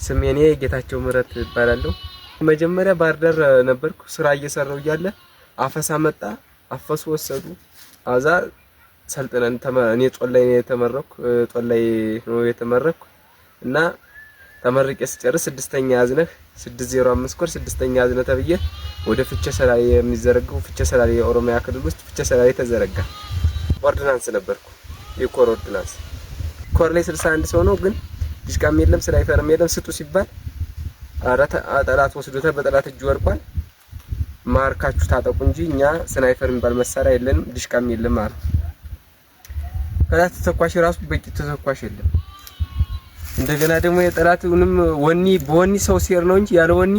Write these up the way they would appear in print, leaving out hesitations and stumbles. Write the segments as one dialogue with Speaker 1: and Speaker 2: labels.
Speaker 1: ስሜ እኔ ጌታቸው ምህረት እባላለሁ። መጀመሪያ ባህር ዳር ነበርኩ። ስራ እየሰራው እያለ አፈሳ መጣ። አፈሱ ወሰዱ። አዛ ሰልጥነን እኔ ጦላይ ነው የተመረኩ፣ ጦላይ ነው የተመረኩ እና ተመርቄ ስጨርስ ስድስተኛ አዝነህ 605 ኮር ስድስተኛ አዝነህ ተብዬ ወደ ፍቼ ሰላሌ የሚዘረጋው ፍቼ ሰላሌ የኦሮሚያ ክልል ውስጥ ፍቼ ሰላሌ ተዘረጋ። ኦርዲናንስ ነበርኩ፣ የኮር ኦርዲናንስ። ኮር ላይ 61 ሰው ነው፣ ግን ዲሽቃም የለም ስናይፐርም የለም። ስጡ ሲባል ኧረ ጠላት ወስዶታል፣ በጠላት እጅ ወድቋል። ማርካችሁ ታጠቁ እንጂ እኛ ስናይፐር የሚባል መሳሪያ የለንም፣ ዲሽቃም የለም አለ። ከዛ ተተኳሽ ራሱ በቂ ተተኳሽ የለም። እንደገና ደግሞ የጠላትንም ወኒ በወኒ ሰው ሲር ነው እንጂ ያለ ወኒ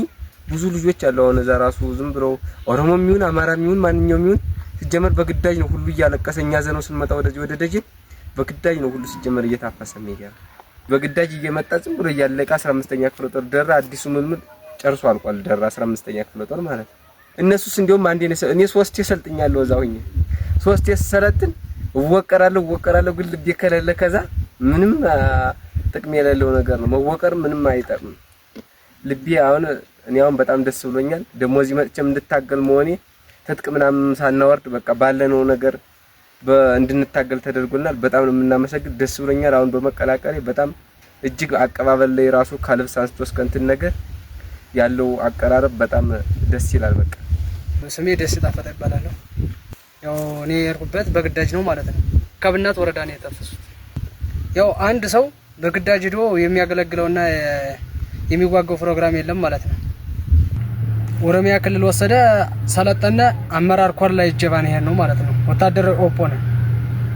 Speaker 1: ብዙ ልጆች አሉ። አሁን እዛ ራሱ ዝም ብሎ ኦሮሞም ይሁን አማራም ይሁን ማንኛውም ይሁን ሲጀመር በግዳጅ ነው ሁሉ እያለቀሰ፣ እኛ ዘነው ስንመጣ ወደዚህ ወደ ደጀን በግዳጅ ነው ሁሉ ሲጀመር እየታፈሰ የሚሄድ፣ በግዳጅ እየመጣ ዝም ብሎ እያለቀ። 15ኛ ክፍለ ጦር ደራ አዲሱ ምልምል ጨርሶ አልቋል። ደራ 15ኛ ክፍለ ጦር ማለት ነው። እነሱስ እንዲያውም አንዴ እኔ ሶስቴ ሰልጥኛለሁ። እዛ ሆኜ ሶስቴ ስሰለጥን እወቀራለሁ እወቀራለሁ፣ ግን ልቤ ከሌለ ከዛ ምንም ጥቅም የሌለው ነገር ነው። መወቀር ምንም አይጠቅምም። ልቤ አሁን እኔ አሁን በጣም ደስ ብሎኛል። ደግሞ እዚህ መጥቼም እንድታገል መሆኔ፣ ትጥቅ ምናምን ሳናወርድ በቃ ባለነው ነገር እንድንታገል ተደርጎልናል። በጣም ነው የምናመሰግን። ደስ ብሎኛል። አሁን በመቀላቀሌ በጣም እጅግ አቀባበል ላይ ራሱ ከልብስ አንስቶ እስከ እንትን ነገር ያለው አቀራረብ በጣም ደስ ይላል። በቃ
Speaker 2: ስሜ ደስ ጣፈጠ ይባላለሁ። ያው እኔ የሄድኩበት በግዳጅ ነው ማለት ነው። ከብናት ወረዳ ነው የታፈሱት። ያው አንድ ሰው በግዳጅ ሄዶ የሚያገለግለውና የሚዋጋው ፕሮግራም የለም ማለት ነው። ኦሮሚያ ክልል ወሰደ፣ ሰለጠነ፣ አመራር ኮር ላይ እጀባ ነው ያለው ማለት ነው። ወታደራዊ ኦፖ ነው።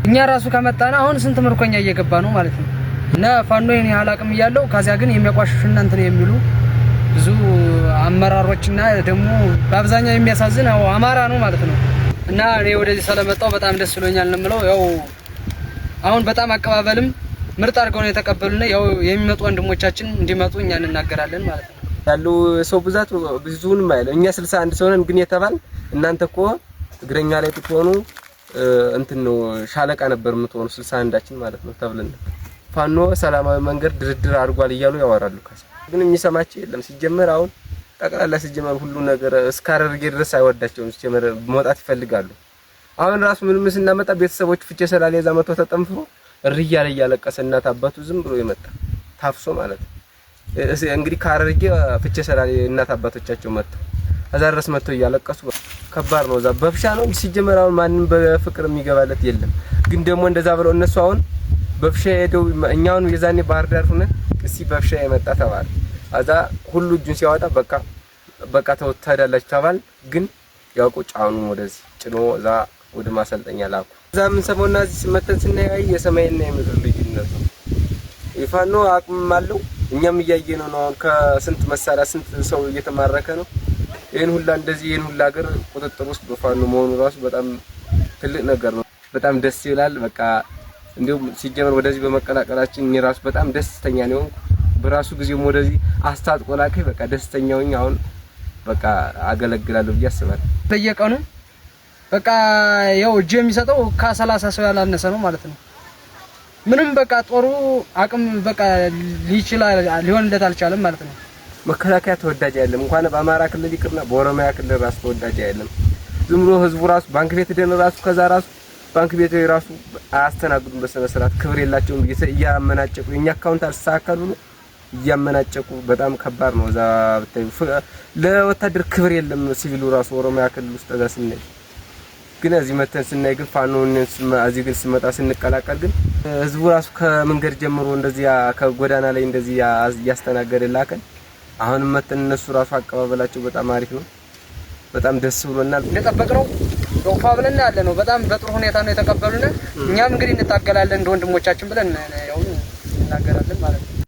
Speaker 2: እኛ ራሱ ከመጣና አሁን ስንት ምርኮኛ እየገባ ነው ማለት ነው። እና ፋኖ ይሄን ያህል አቅም እያለው ከዚያ ግን የሚያቋሽሹና እንትን የሚሉ ብዙ አመራሮችና ደግሞ በአብዛኛው የሚያሳዝን ያው አማራ ነው ማለት ነው። እና እኔ ወደዚህ ስለመጣው በጣም ደስ ብሎኛል ነው የምለው። ያው አሁን በጣም አቀባበልም ምርጥ አድርገው ነው የተቀበሉና ያው የሚመጡ ወንድሞቻችን እንዲመጡ እኛ እንናገራለን ማለት ነው።
Speaker 1: ያለው ሰው ብዛት ብዙንም አይደለም። እኛ 61 ሰው ነን፣ ግን የተባል እናንተ እኮ እግረኛ ላይ ብትሆኑ እንትን ነው ሻለቃ ነበር የምትሆኑ 61ዳችን ማለት ነው ተብለን ነበር። ፋኖ ሰላማዊ መንገድ ድርድር አድርጓል እያሉ ያወራሉ። ካሳ ግን የሚሰማቸው የለም። ሲጀመር አሁን ጠቅላላ ሲጀመር ሁሉ ነገር እስከ ሐረርጌ ድረስ አይወዳቸውም። ሲጀመር መውጣት ይፈልጋሉ። አሁን ራሱ ምንም ስናመጣ ቤተሰቦች ፍቼ ሰላሌ እዛ መጥቶ ተጠንፍሮ እሪ እያለ እያለቀሰ እናት አባቱ ዝም ብሎ የመጣ ታፍሶ ማለት ነው። እንግዲህ ከሐረርጌ ፍቼ ሰላሌ እናት አባቶቻቸው መጥተው እዛ ድረስ መጥተው እያለቀሱ ከባድ ነው። እዛ በፍሻ ነው ሲጀመር። አሁን ማንም በፍቅር የሚገባለት የለም። ግን ደግሞ እንደዛ ብለው እነሱ አሁን በፍሻ ሄደው እኛውን የዛኔ ባህር ዳር ሆነን እስቲ በፍሻ የመጣ ተባለ። እዛ ሁሉ እጁን ሲያወጣ በቃ በቃ ተው ትሄዳላችሁ ተባል። ግን ያውቁ ጫኑ ወደዚህ ጭኖ እዛ ወደ ማሰልጠኛ ላኩ። እዛ የምንሰማውና እዚህ መተን ስናይ የሰማይና የምድር ልዩነት ነው። የፋኖ አቅምም አለው፣ እኛም እያየነው ነው። አሁን ከስንት መሳሪያ ስንት ሰው እየተማረከ ነው። ይሄን ሁላ እንደዚህ ይሄን ሁላ ሀገር ቁጥጥር ውስጥ በፋኖ መሆኑ ራሱ በጣም ትልቅ ነገር ነው። በጣም ደስ ይላል። በቃ እንዲሁም ሲጀመር ወደዚህ በመቀላቀላችን እኔ ራሱ በጣም ደስተኛ ነው። በራሱ ጊዜም ወደዚህ አስታጥቆ ላከኝ። በቃ ደስተኛ ሆኜ አሁን በቃ አገለግላለሁ ብዬ አስባለሁ።
Speaker 2: በየቀኑ በቃ ያው እጅ የሚሰጠው ከ30 ሰው ያላነሰ ነው ማለት ነው። ምንም በቃ ጦሩ አቅም በቃ ሊችል ሊሆንለት አልቻለም ማለት ነው።
Speaker 1: መከላከያ ተወዳጅ አይደለም። እንኳን በአማራ ክልል ይቅርና በኦሮሚያ ክልል ራሱ ተወዳጅ አይደለም። ዝም ብሎ ህዝቡ ራሱ ባንክ ቤት ደን ራሱ ከዛ ራሱ ባንክ ቤት ራሱ አያስተናግዱም በስነ ስርዓት፣ ክብር የላቸውም። እያመናጨቁ የኛ አካውንት አልተሳካል ብሎ እያመናጨቁ በጣም ከባድ ነው። እዛ ብታይ ለወታደር ክብር የለም። ሲቪሉ ራሱ ኦሮሚያ ክልል ውስጥ እዛ ስናይ ግን እዚህ መተን ስናይ ግን ፋኖን እዚህ ግን ስመጣ ስንቀላቀል ግን ህዝቡ ራሱ ከመንገድ ጀምሮ እንደዚህ ከጎዳና ላይ እንደዚህ እያስተናገደ ላከን። አሁንም መተን እነሱ ራሱ አቀባበላቸው በጣም አሪፍ ነው። በጣም ደስ ብሎናል።
Speaker 2: እንደጠበቅነው ዶፋ ብለን ያለ ነው። በጣም በጥሩ ሁኔታ ነው የተቀበሉን። እኛም እንግዲህ እንታገላለን እንደ ወንድሞቻችን ብለን ያው እንናገራለን ማለት ነው።